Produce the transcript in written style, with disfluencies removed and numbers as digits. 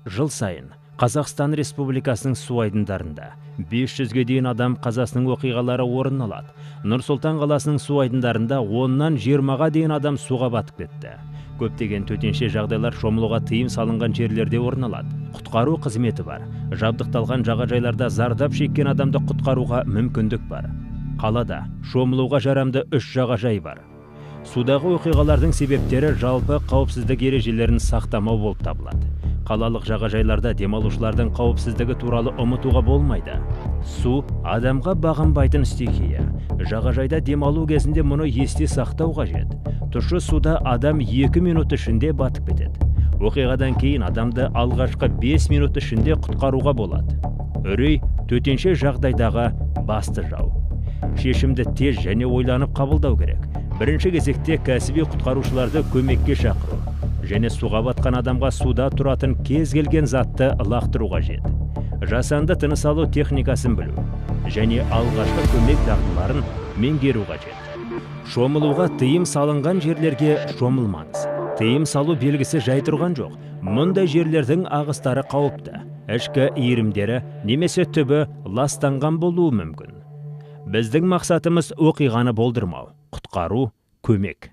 Жыл сайын Қазақстан Республикасының су айдындарында 500-ге дейін адам қазасының оқиғалары орын алады. Нұр-Сұлтан қаласының су айдындарында 10-нан 20-ға дейін адам суға батып кетті. Көптеген төтенше жағдайлар шомылуға тыйым салынған жерлерде орын алады. Құтқару қызметі бар. Жабдықталған жағажайларда зардап шеккен адамды құтқаруға мүмкіндік бар. Қалада шомылуға жарамды 3 жағажай бар. Судағы оқиғалардың себептері жалпы қауіпсіздік ережелерін сақтамау болып табылады. Қалалық жағажайларда демалушылардың қауіпсіздігі туралы ұмытуға болмайды. Су адамға бағынбайтын стихия. Жағажайда демалу кезінде мұны есте сақтау қажет. Тұщы суда адам 2 минут ішінде батып кетеді. Оқиғадан кейін адамды алғашқы 5 минут ішінде құтқаруға болады. Үрей төтенше жағдайдағы басты жау. Шешімді тез және ойланып қабылдау керек. Бірінші кезекте кәсіби құтқарушыларды көмекке шақыру және суға батқан адамға суда тұратын кез келген затты лақтыру қажет. Жасанды тыныс алу техникасын білу және алғашқы көмек дағдыларын меңгеру қажет. Шомылуға тыйым салынған жерлерге шомылмаңыз. Тыйым салу белгісі жай тұрған жоқ. Мұндай жерлердің ағыстары қауіпті, ішкі иірімдері немесе түбі ластанған болуы мүмкін. Біздің мақсатымыз оқиғаны болдырмау, құтқару, көмек.